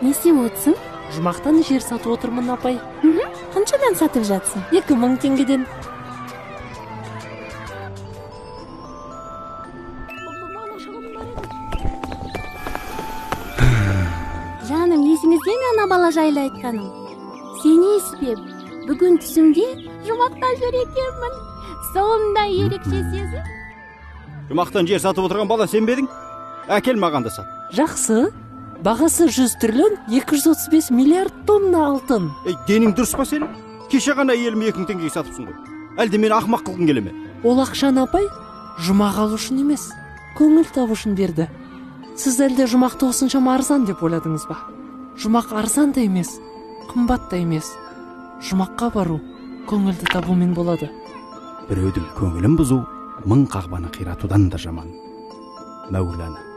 Не істеп отырсың? Жұмақтан жер сатып отырмын, апай. Қаншадан сатып жатсың? 2000 теңгеден. Жаным, есіңізде ме ана бала жайлы айтқаным? Сенесіз бе, бүгін түсімде жұмақта жүр екенмін. Сондай ерекше сезім. Жұмақтан жер сатып отырған бала сен бе едің? Әкел маған да сат. Жақсы. Бағасы 100 триллион 235 миллиард тонна алтын. Ей, денің дұрыс па сенің? Кеше ғана әйелім 2000 теңгеге сатыпсың ғой. Әлде мені ақымақ қылғың келе ме? Ол ақшаны апай жұмақ алу үшін емес, көңіл табу үшін берді. Сіз әлде жұмақты осыншама арзан деп ойладыңыз ба? Жұмақ арзан да емес, қымбат та емес. Жұмаққа бару көңілді табумен болады. Біреудің көңілін бұзу мың қағбаны қиратудан да жаман. Мәулана.